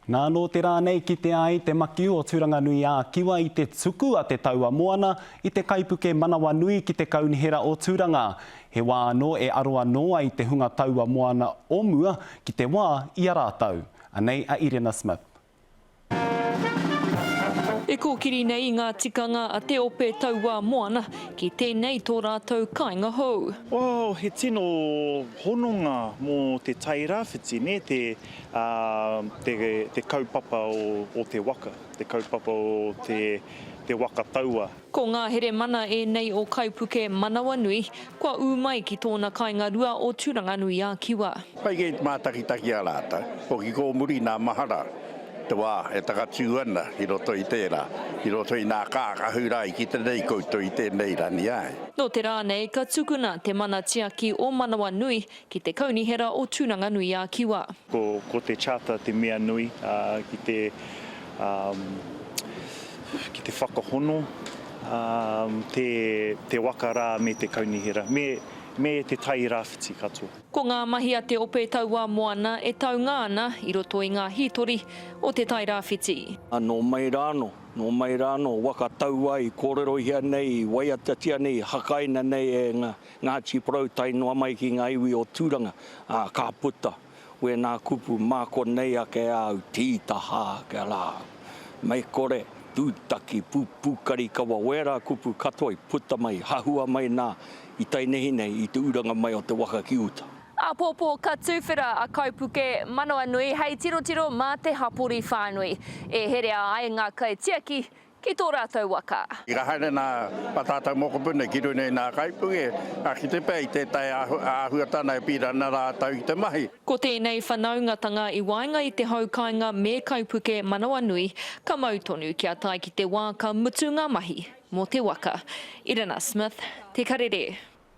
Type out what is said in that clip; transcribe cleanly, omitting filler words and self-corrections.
Nā, nō te rā nei kitea ai te makiu o Tūranganui-ā-Kiwa i te tuku a Te Taua Moana i te kaipuke manawanui ki te Kaunihera o Tūranga. He wā anō e aro anō ai te hunga taua moana o mua ki te wā i a rātou. Anei a Irena Smith. E kōkiri nei i ngā tikanga a te ope tauā moana ki tēnei tō rātou kāinga hou. Oh, he tino hononga mō te Tairāwhiti, nē, te, ā, te, te kaupapa o, o te waka, te kaupapa o te, te waka taua. Ko ngā heremana ēnei o Kaipuke Manawanui, kua ū mai ki tōna kāinga rua o Tūranganui-ā-Kiwa. Pai kei te mātakitaki a rātou, hoki kō muri nā mahara te wā e takatū ana i roto i tērā, i roto i nā kākahu rā i kite nei koutou i tēnei rani, āe. Nō te rā nei ka tukuna te mana tiaki o Manawanui ki te Kaunihera o Tūranganui-ā-Kiwa. Ko, ko te charter te mea nui, ā, ki te, ā, ki te whakahono, ā, te, te waka rā me te kaunihera, me, me te Tai Rāwhiti katoa. Ko ngā mahi a te Ope Tauā Moana e taunga ana i roto i ngā hītori o te Tai Rāwhiti. Nō mai rānō, nō mai rānō, waka taua i kōrerohia nei, i waiatatia nei, i hakaina nei e ngā, Ngāti Porou tae noa mai ki ngā iwi o Tūranga, ā, ka puta wēnā kupu mā konei ake au, tītaha ake rā au. Mei kore, tūtaki, pūpūkari kawa, wērā kupu katoa i puta mai, hahua mai nā i tainehi nei i te uranga mai o te waka ki uta. Āpōpō ka tuwhera a Kaupuke Manawanui hei tirotiro mā te hapori whānui e herea ai ngā kaitiaki ki tō rātou waka. Ka haere nā a tātou mokopuna ki runga i nā kaipuke, ka kite pea i tētahi āhuatana e pīra ana rātou ki te mahi. Ko tēnei whanaungatanga i waenga i te hau kāinga me Kaipuke Manawanui, ka mau tonu kia tae ki te wā ka mutu ngā mahi mō te waka. Irina Smith, Te Karere.